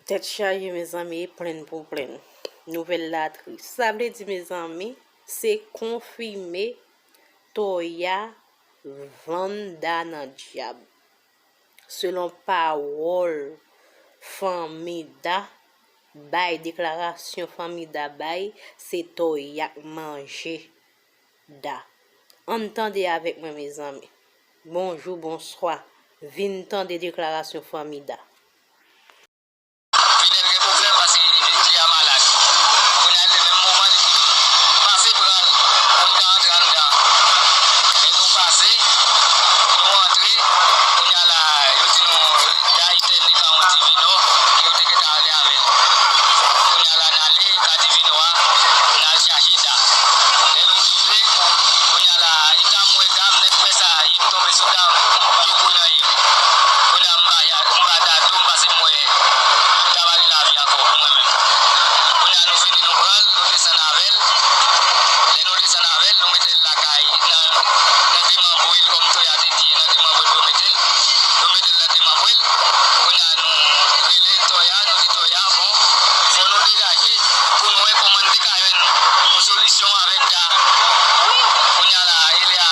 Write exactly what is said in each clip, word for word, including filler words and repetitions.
Tèt chaje, mezanmi, e plenn pou plenn. Nouvèl la tris. Sa vle di, mezanmi, se konfime Toya vann Da nan dyab. Selon pawòl fanmi Da bay, deklarasyon fanmi Da bay, se Toya k manje Da. Ann tande avèk mwen, mezanmi. Bonjou, bonswa. Vin tande deklarasyon fanmi Da. Vin, l gen pwoblèm paske li a malad. Kounye a, li menm moman, li pase pran l pou l ka antre anndan. Men nou pase, nou antre, kounye a la, yo di nou, Da itène ka yon Divino, yo te gentan ale avè l. Kounye a la, n ale ka Divino a, n al chache Da. Lè nou rive, kounye a la, eta m wè Da m, nèg fè sa, li tonbe sou Da m, tou kou nan ye m. Kounye a, m pa, m pa Da tou, m pase m wè Da pa gen lavi ankò pou mwen menm. Kounye a, nou vini, nou pran l, nou desann avè l. Lè nou desann avè l, nou mete l lakay, nan, nan demanbre l, kòm Toya te di, nan demanbre l pou yo mete l. Nou mete l nan demanbre l. Kounye a, nou rele Toya, nou di Toya, bon, fò nou degaje pou nou wè kòman n te ka jwenn yon solisyon avèk Da. Kounye a la, e lè a,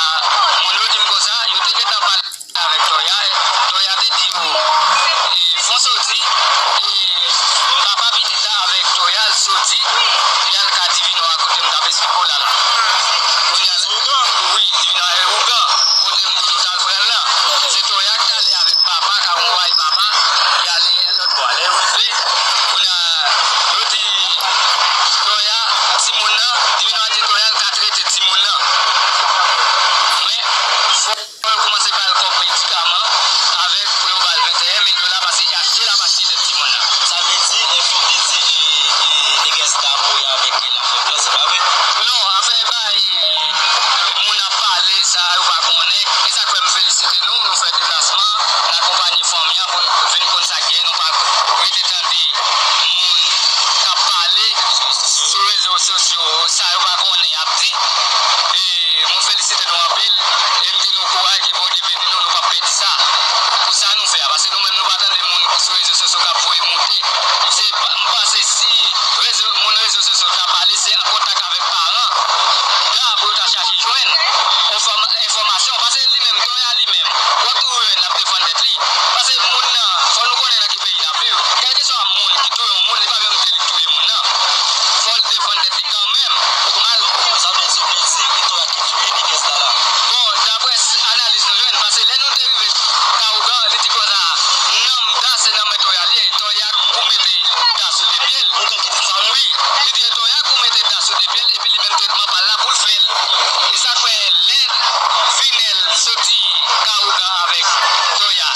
moun yo di m konsa, yo te gentan pale avèk Toya. Toya te di yo, e, fon soti, e, papa pitit la avèk Toya, l soti, y al ka Divino a kote m t ap esplike w la la. Kounye a, wi, Divino a e ougan, kote m di w nou t al pran l lan. Se Toya k t ale avèk papa, ka konpayi papa, y ale lòt bò a. Lè yo rive, kounye a, yo di Toya, timoun nan, Divino a di Toya, l ka trete timoun nan. Men, fò Fò yo kòmanse ba l kòb medikaman avèk pou yo ba l venteyen mil dola paske li achte l ap achte tèt timoun nan. Sa vle di, enfo te di, e, e, Negès ta voye avèk li la fè plan, se pa vre? Non, afè bay moun ap pale, sa yo pa konnen. E sa k fè m felisite nou, nou fè deplasman, n akonpanye fanmi an pou n vin konn sa k gen, nou pa rete tande moun k ap pale sou rezo sosyo, sa yo pa konnen y ap di. E mwen felisite nou anpil, e m di nou kouraj, ke Bondye beni nou, nou p ap pèdi sa. Pou sa nou fè a, paske nou menm nou pa tande moun sou rezo sosyo k ap voye moute. Se pa, m panse si rezo, moun rezo sosyo ta pale, se an kontak avèk paran Da pou yo ta chache jwenn enfòm-, enfòmasyon, paske li menm, Toya li menm, w ap toujou wè l ap defann tèt li. Paske moun nan, fò nou konnen nan ki peyi n ap viv. Kèlkeswa moun ki touye yon moun, li pa menm di li k touye moun nan. Fò l defann tèt li kanmenm. Nòmal. Sa vle di, vle di, e Toya ki touye Negès la la. Bon, daprè s-, analiz nou jwenn, paske lè nou te rive Ka ougan, li di konsa, nanm Da se nan men Toya li ye. Toya kou mete Da sou de pye l. Ougan ki di sa? Wi, li di e Toya kou mete Da sou de pye l, epi li menm tretman pa l la pou l fè l. E sa k fè lè Vinèl soti Ka ougan avèk Toya,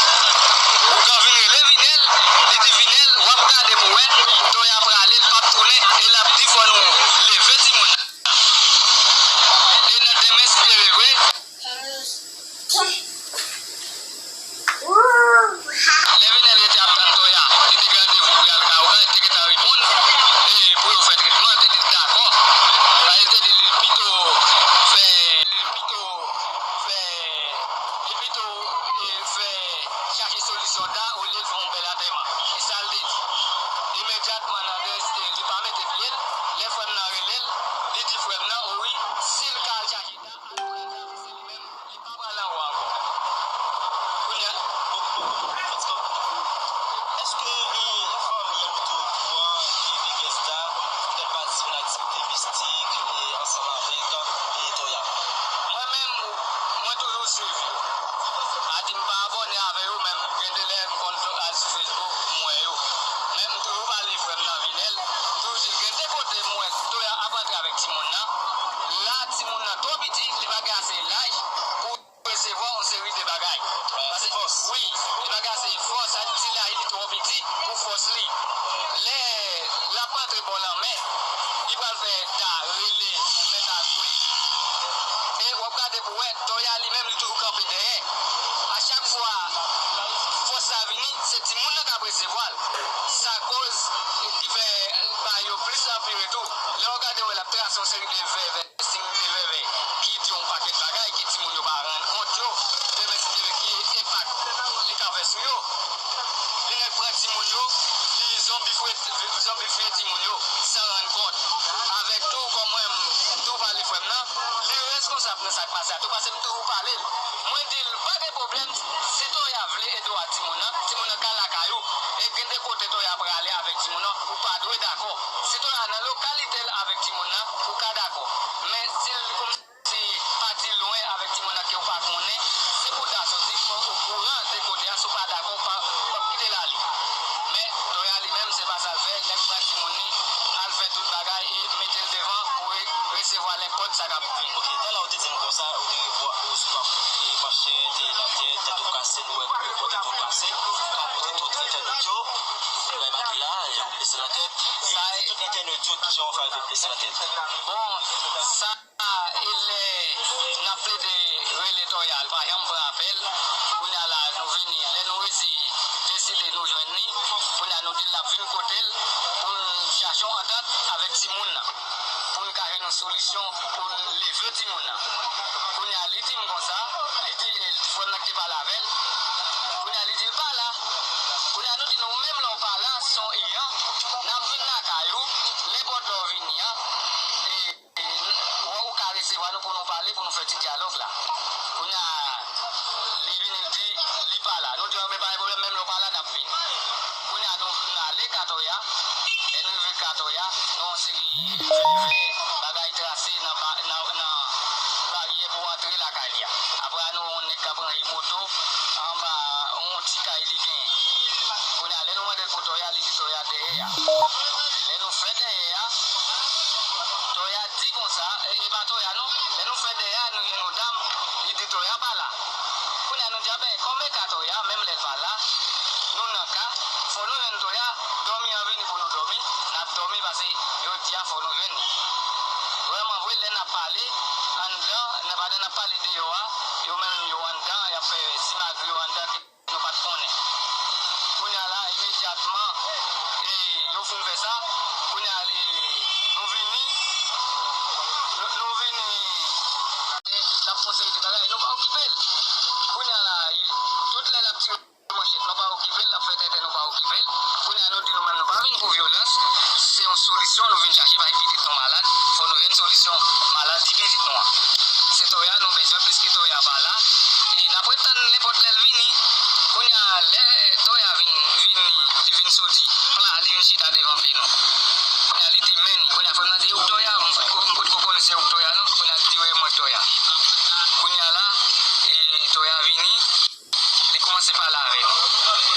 ougan vin rele Vinèl, li di Vinèl, w ap gade pou wè, Toya prale, l p ap tounen, e l ap di fò nou leve timoun nan. E nan demen, si Dye vle vre, Lè Vinèl rete ap tann Toya, li te gen randevou pou y al Ka ougan, li te gentan reponn, e pou yo fè tretman, li te di l dakò. Sa li te di, li pito fè, li pito fè, li pito, e, fè, chache solisyon Da olye l fè yon bèl antèman. E sa l te di. Imedyatman, nan dèyè, e, li pa mete pye l, lè frè m nan rele l, li di frè m nan, o wi, si l ka al chache Da, al pran Da, se li menm. Li pa pral anwo ankò. Kounye a, bon, bon, bon, bon, bon, bon. Èske, e, fanmi an pito okouran ke Negès Da petèt pa disponib aktivite mistik, e, ansanm avèk, e, Toya? Mwen menm, mwen toujou swiv yo. Adi m pa abòne avè yo, men gen de lè m konn al sou Facebook, m wè yo. Men m toujou pale frè m nan Vinèl, m toujou di l gen de kote m wè Toya ap antre avèk timoun nan. La, timoun nan twò piti, li pa gen ase laj pou resevwa yon seri de bagay. Paske, wi, li pa gen ase fòs, sa di ti laj li twò piti pou fòs li. Lè l ap rantre bò lanmè, li pral fè Da rele mèt a jwe. E w ap gade pou wè, Toya li menm li toujou kanpe dèyè. A chak fwa fòs la vini, se timoun nan k ap resevwa l. Sa koz ki fè l ba yo plis anpire tou. Lè w gade wè l ap trase yon seri de vèvè, siy de vèvè, ki di yon pakèt bagay ke timoun yo pa rann kont yo. Demen si Dye vle, ki enpak li ka fè sou yo. Li nèk pran timoun yo, li Zonbi fye, zonbi fye timoun yo san rann kont. Avèk tou, kòm mwen, m tou pale frè m nan, li responsab nan sa k pase a tou, paske m toujou pale l. Mwen di l, pa gen pwoblèm, si Toya vle ede w ak timoun nan, timoun nan ka lakay ou. E gen de kote Toya prale avèk timoun nan, ou pa dwe dakò. Si Toya nan lokalite l avèk timoun nan, ou ka dakò. Men si l kòm si pati lwen avèk timoun nan ke w pa konnen, se pou w ta soti, fò w okouran de kote a, si w pa dakò, w pa, w p ap kite l ale. Men, Toya li menm, se pa sa l fè, nèg pran timoun li, al fè tout bagay e mete l devan pou re-, resevwa lenpòt sa k ap vin. Ok, talè ou te di m konsa, ou te revwa, ou sou pa, e, manchèt, e, nan tèt, tèt ou kase, nou wè, pote tou kase, ka pote tout entènot yo, bay Makila, e, blese nan tèt, e, tout entènot yo, kijan w fè al vin blese nan tèt. Bon, sa E lè n ap plede rele Toya, l pa janm pran apèl. Kounye a la, nou vini, lè nou resi-, deside nou jwenn li, kounye a nou di l l ap vin kote l pou n chache yon antant avèk timoun nan, pou n ka jwenn yon solisyon pou n leve timoun nan. Kounye a, li di m konsa, li di, e, frè m nan ki te pale avè l, kounye a, li di l pa la. Kounye a, nou di nou, menm lè w pa la, se yon ejan, n ap vin lakay ou, nenpòt lè w vini an, e, Wè, ou ka resevwa nou pou nou pale, pou nou fè ti dyalòg la. Kounye a, li vini, li di, li pa la. Nou di, men pa gen pwoblèm, menm lè w pa la, n ap vini. Kounye a, nou, nou ale Katoya. Lè nou rive Katoya, nou yon seri vèvè, bagay trase nan ba-, nan, nan baryè pou antre lakay li a. Apre a, nou wè yon nèg k ap ranji moto anba yon ti kay li genyen. Kounye a, lè nou mande l pou Toya, li di Toya dèyè a. Lè nou fè dèyè a, Toya di konsa, e, e pa Toya non, lè nou fè dèyè a, nou jwenn yon dam, li di Toya pa la. Kounye a, nou di, a ben, kòm e ka Toya, menm lè l pa la, nou nan ka, fò nou jwenn Toya, dòmi an vini pou nou dòmi, n ap dòmi, paske jodi a, fò nou jwenn li. Vrèman vre, lè n ap pale, anndan, nan, pandan n ap pale deyò a, yo menm yo anndan, y ap fè simagri yo anndan ke nou pa t konnen. Kounye a la, imedyatman, e, yo fin fè sa, kounye a, e, nou vini, nou, nou vini, e, l ap fè yon seri de bagay, nou pa okipe l. Kounye a la, e, tout lè l ap tire manchèt, nou pa okipe l, l ap fè tenten, nou pa okipe l. Kounye a, nou di nou menm, nou pa vin pou vyolans, se yon solisyon nou vin chache, bay pitit nou malad, fò nou jwenn solisyon maladi pitit nou an. Se Toya nou bezwen, pliske Toya pa la. E n ap ret tann nenpòt lè l vini. Kounye a, lè Toya vin, vini, li vin soti, pla, li vin chita devan pye nou. Kounye a, li di, men ni. Kounye a, frè m nan di, ou k Toya? M potko, m potko konnen se ou k Toya, non. Kounye a, li di, wi, mwen k Toya. Kounye a la, e, Toya vini. Li kòmanse pale avè nou.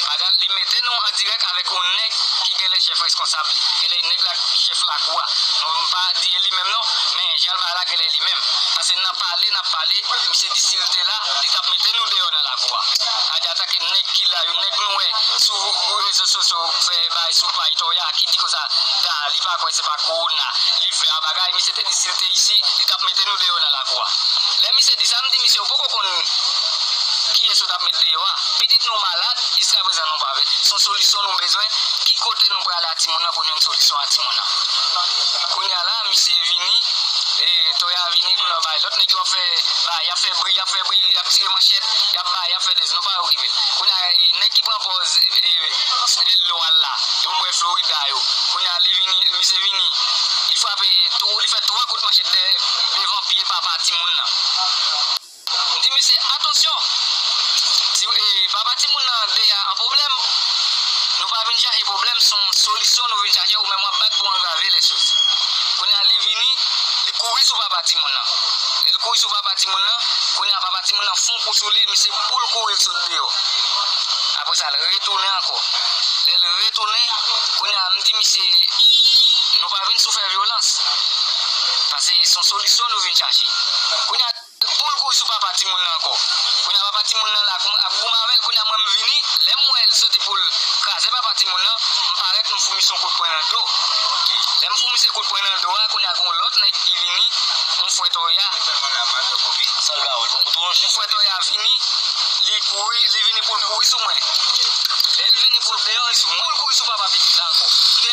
Pandan li mete nou an dirèk avèk yon nèg ki genlè chèf reskonsab li. Genlè nèg la chèf lakou a. Non, m pa di e li menm non, men jan l bay la genlè li menm. Paske n ap pale, n ap pale, misye di si l te la, li t ap mete nou deyò nan lakou a. Sa di antanke nèg ki la, yon nèg nou wè sou rezo sosyo fè bay sou paj Toya ki di konsa, da, li pa kwè se pa kowona, li fè a bagay, misye te di si l te isi, li t ap mete nou deyò nan lakou a. Lè misye di sa, m di misye, ou poko konn kiyès ou t ap met deyò a. Pitit nou malad, jiskaprezan nou pa vle. Se yon solisyon nou bezwen. Ki kote nou prale a timoun nan pou jwenn solisyon a timoun nan? Kounye a la, misye vini, e, Toya vini, kounye a bay lòt nèg yo ap fè, bay, y ap fè bri, y ap fè bri, y ap tire manchèt, y ap bay, y ap fè dezòd, nou pa okipe l. Kounye a, e, nèg ki pran pòz, e, e, lwa l la, yo bwè Florida yo. Kounye a, li vini, misye vini, li frape tou, li fè twa kout manchèt dèyè, devan pye papa timoun nan. M di misye, atansyon! Si, e, papa timoun nan deyò a an pwoblèm, nou pa vin chache pwoblèm, se yon solisyon nou vin chache, ou menm w ap bat pou angrave lèchoz. Kounye a, li vini, li kouri sou papa timoun nan. Lè l kouri sou papa timoun nan, kounye a, papa timoun nan fè yon kou sou li, misye pou l kouri, l sot deyò. Apre sa, l retounen ankò. Lè l retounen, kounye a, m di misye, nou pa vin sou fè vyolans. Paske se yon solisyon nou vin chache. Kounye a, pou l kouri sou papa timoun nan ankò. Kounye a papa timoun nan la ap goumen avè l. Kounye a mwen m vini, lè m wè l soti pou l kraze papa timoun nan, m parèt m founi misye yon kout pwen nan do. Lè m founi misye kout pwen nan do a, kounye a gen yon lòt nèg ki vini, yon frè Toya. Yon frè Toya vini, li kouri, li vini pou l kouri sou mwen. Lè l vini pou l kouri sou mwen, pou l kouri sou papa pitit la ankò. M di,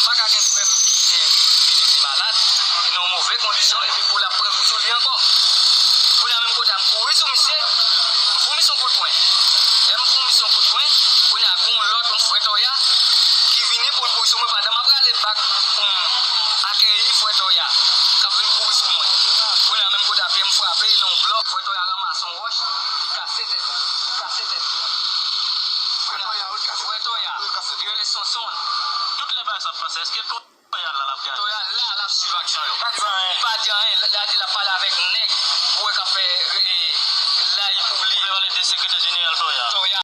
pa ka gen frè m ki gen pitit ki malad, e nan yon move kondisyon, epi pou l ap pran kou sou li ankò. Kounye a menm kote a, m kouri sou misye, m founi misye yon kout pwen. Lè m founi misye yon kout pwen, kounye a gen yon lòt, yon frè Toya, ki vini Pandan m ap rale bak pou m akeyi frè Toya k ap vin kouri sou mwen. Kounye a menm kote a pye m frape nan yon blòk, frè Toya ranmase yon wòch, li kase tèt li, li kase tèt li. Frè Toya, li rele Sonson. Tout lè bagay sa ap pase, èske Toya la l ap gade? Toya la, l ap swiv aksyon yo. Li pa di anyen, l a di l ap pale avèk nèg ou wè k ap fè lay pou li. Ou vle pale de sekretè jeneral Toya? Toya.